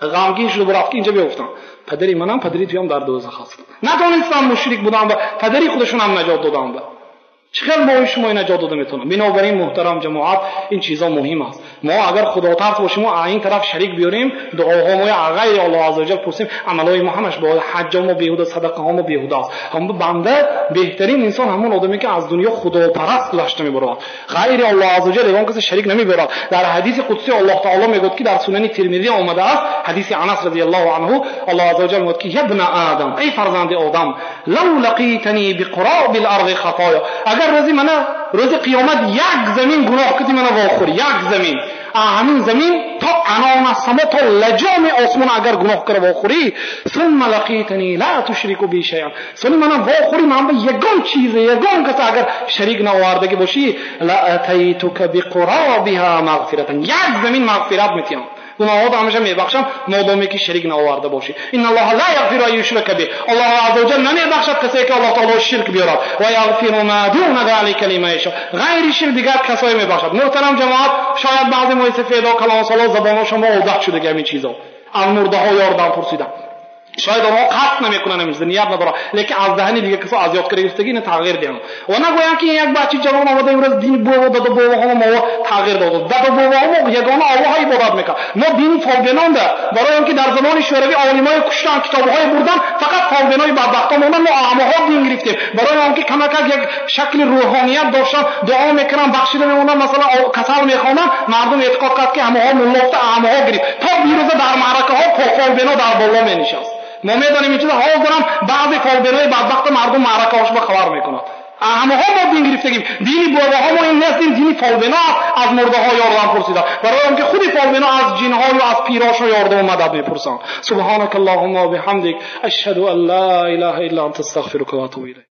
Ғамгин шуд рафт ки инҷа биёфтам. Падари манам, падари туям дар дӯзах аст. Натонистам мушрик будам ва падари худашонам наҷот додам. Чӣ хел мои шумо наҷот дода метавонам? Бинобар ин муҳтарам ҷамоат, ин чизо муҳим аст. Мо агар худотарс бошем ва ин тараф шарик биёрем, дуоҳо мо ғайри Аллоҳ азза ва ҷалл пурсем, амалҳои мо ҳамаш бо ҳаҷҷо мо беҳуда, садақаҳо мо беҳуда аст. Ҳам банда беҳтарин инсон ҳамон одаме ки аз дунё худопараст гузашта мебарад, ғайри Аллоҳ азза ва ҷалл ягон касе шарик намебарад. Дар ҳадиси қудсӣ Аллоҳ таоло мегӯяд ки дар сунани Тирмизӣ омадааст, ҳадиси Анас разияллоҳу анҳу, Аллоҳ азза ва ҷалл мегӯяд ки ябна Одам, эй фарзанди Одам, лав лақитани биқуроби ларзи хатоя, агар рӯзи мана рӯзи қиёмат як замин гуноҳ кунӣ мана вохӯр, як замин, ҳамин замин то анона само то лаҷоми осмон агар гуноҳ кара вохӯрӣ, сумма лақитани ла тушрику би шайъан, сони мана вохӯрӣ ман ба ягон чизе ягон каса агар шарик наовардагӣ бошӣ, ла атайтука биқуробиҳа мағфиратан, як замин мағфират метиҳам, гуноҳҳоро ҳамеша мебахшам модоме ки шарик наоварда бошӣ. Инналлоҳа ла яғфиру ан юшрака биҳ, Аллоҳ азза ва ҷалл намебахшад касе ки Аллоҳ таоло ширк биёрад, ва яғфиру ма дуна залика лиман яшо, ғайри ширк дигар касое мебахшад. Муҳтарам ҷамоат, шояд баъзе мои сафедо калонсоло забонҳо шумо одат шудаги ҳамин чизо, аз мурдаҳо ёрдам пурсидам. Шояд онҳо қасд намекунанд, ҳамин чиза ният надоранд, лекин аз даҳани дигар касо аз ёд гирифтагӣ ина тағйир диҳанд. Ва нагӯянд ки як бачаи ҷавон омада имрӯз дини бобо дада бобоҳомо мо тағйир дод. Дада бобоҳомо ягона Аллоҳро ибодат мекард. Мо дини фолбинонда, барои он ки дар замони шӯравӣ олимои куштанд, китобҳое бурданд, фақат фолбинои бадбахтон монданд, мо аъмоҳо дин гирифтем. Барои он ки камакак як шакли рӯҳоният доштанд, дуо мекунанд, бахшида мемонанд, масалан касал мехонанд, мардум эътиқод кард ки ҳамаҳо мулло аъмоҳо гирифт. То дирӯза дар маъракаҳо фолбино дар боло менишаст. Мо медонем ин чиза, ҳозирам баъзе фолбинои бадбахта мардум маъракаҳош ба хабар мекунад. Ҳамаҳо мо дин гирифтагим. Дини бобоҳо мо ин нест, ин дини фолбино аст, аз мурдаҳо ёрдам пурсида. Барои он ки худи фолбино аз ҷинҳо ё аз пирошо ёрдаму мадад мепурсанд. Субҳанака Аллоҳумма ва биҳамдик, ашҳаду ан ла илаҳа илла анта, астағфирука ва атубу илайк.